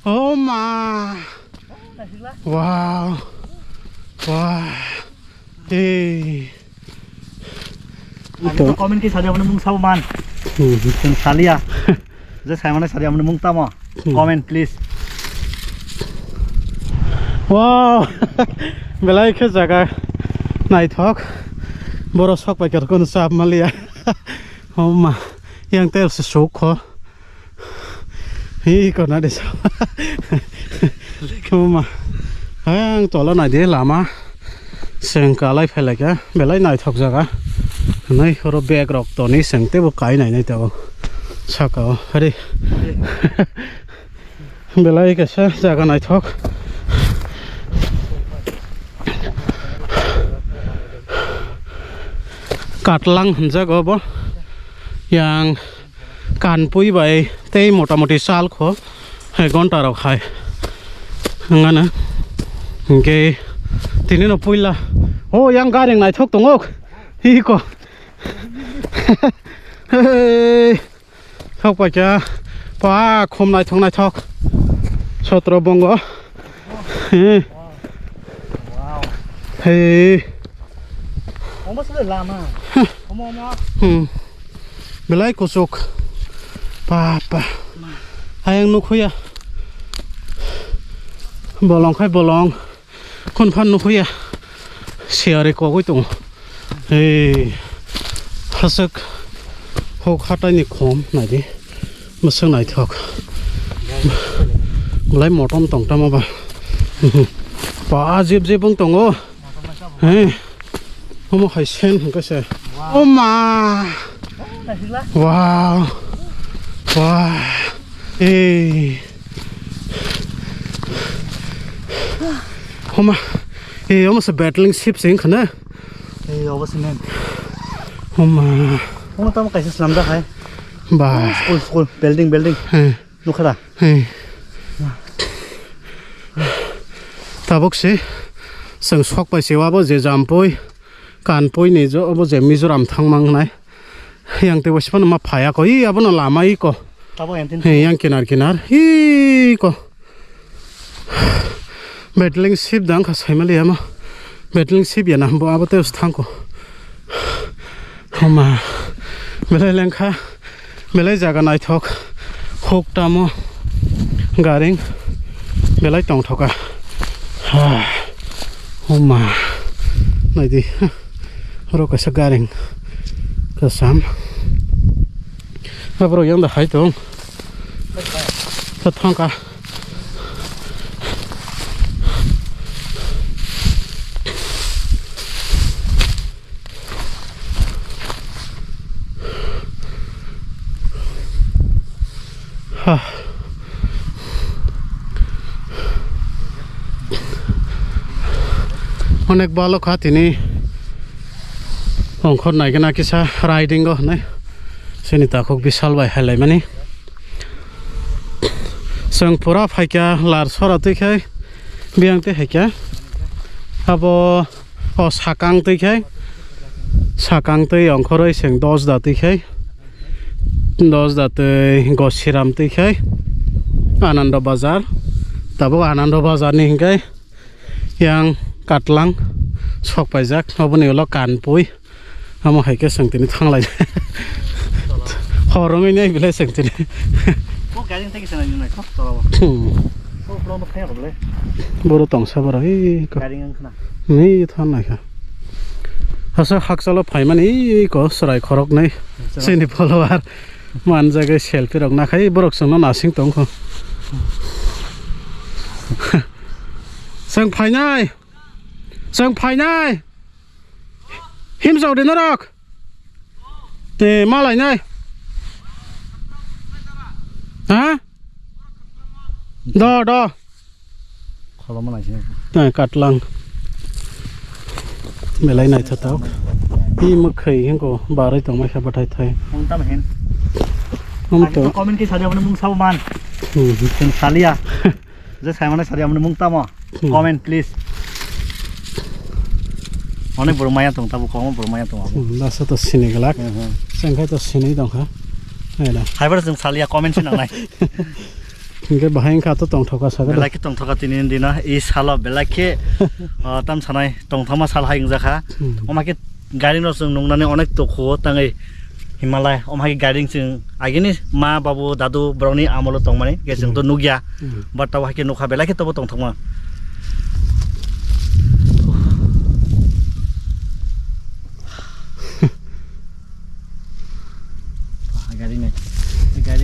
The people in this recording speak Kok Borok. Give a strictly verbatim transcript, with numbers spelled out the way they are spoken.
Oh ma. Wow. Wow. Hey. Ang to comment khe sadia mani mung sabo man. Hmm. Chwng salia. Je sai mani sadia mani mung tamo. Hmm. Comment please. Wow. Belai khe jaga naithok. Boro sok pai khe kono chap maliya. Oh ma. Yang tel se sok kho. Hi kona de sa. Koma. Ang tola nai de lama. Seng kalai phelai ka. Belai naithok jaga. Nai horo bag rok toni seng tebo kai nai nai tebo. Saka o. Hari. Belai kaisa jaga naithok. Katlang hwnjago bo. Yang Kanpui bai tei motamoti chal kho, hai gonta rok hai. Wngano. Hingke tini no puila. O yang garing naithok tongo. Iko. Hey. Thok paikha. Pa khum naithok naithok. Sotro bongo. He. Wow. Hey. Omo se lama. Omo, omo. Hmm. Belai kuchuk. Papa. Ma. Ayang nukhuya. Bolong khai bolong. Khun phan nukhuya. Siyari kogwi tongo. Hey. Hasuk. Hok hatai ni khom naidi. Mwswk naithok. Belai motom tong tamo ba. Ba jeb jeb wng tongo. He. Omo hai sen hwnkhe se. Wow. Oh ma. Wow. Wow. Hey. Homa. Hey, omo se battling ship se wngkha na. Hey, obo se men. Homa. Omo tamo kaisa swnamjak hai. Ba. School, school, building, building. He. Nukha da? He. Tabuk se chwng sok pai se abo je Jampui, Kanpui ni jo, abo je Mizoram thangma wngnai. Yang tei waisa phano ma phaya ko, i abono lama i ko. Tabuk yang tin. He, yang kinar kinar, i ko. Battling ship da wngkha saimaliya ma. Battling ship ya na, bo abo tei thangko. Homa. Belai lengkha. Belai jaga naithok. Huk tamo. Garing. Belai tongthoka. Ha. Homa. Naidi. Oro kaisa garing. Kasam. Aborok yang da hai tong. Thangka. Ha. Onek balo kha tini. Ongkhor naigena kisa riding o hinwi. Chini takhuk bisal bai hai laimani. Chwng pura phaikha lar sora twi khai biyang twi haikha. Abo o sakang twi khai, sakang twi ongkhorwi chwng dos da twi khai, dos da twi Gosiram twi khai Anando Bazar. Tabuk Anando Bazar ni hinkhai yang Katlang sok paijak, oboni ulo Kanpui. Amo hai khe chwng tini thanglai. Hor wngwi nai belai chwng tini. O gari tei kisa nai nai kho toro. Hmm. O pro no phai ko belai. Boro tongsa boro ei ko. Gari ngang khna. Ni than nai kha. Asa hakchalo phaimani ei ko chwrai khorok nai. Chwrai. Chini follower manjagwi selfie rok nakhai borok chwngno nasing tong kho. Chwng phainai. Chwng phainai. Himjok de norok. Te malai nai. Ha? Do, do. Kholomo nai sini. Nai Katlang. Belai naithothok. I mwkhai hingko barwi tongmai kha bwthai thai. Ang tamo hin. Ang to. Comment khe sadia mani mung sabo man. Hmm. Chwng salia. Je saimano sari amoni mung tamo? Hmm. Comment please. Onek borok maya tong tabo, kwbangma borok maya tong abo. Hmm, lasa to sini glak. Hmm, hmm. Sengkhe to sini tongkha. Hai da. Haibar jwng salia comment se nangnai. Hingke bahai wngkha to tongthoka sakha da. Belai khe tongthoka tini ni dino, i salo belai khe, ah, tam sanai tongthokma sal hai wngjakha. Hmm. Omo khe gari no chwng nuknani onek tokhuo tangwi Himalaya, omo hai gari chwng agini ma babu dadu borokni amolo tongmani, khe chwng to Hmm. nukya. Hmm. But tabo hai khe nukha belai khe tobo tongthokma.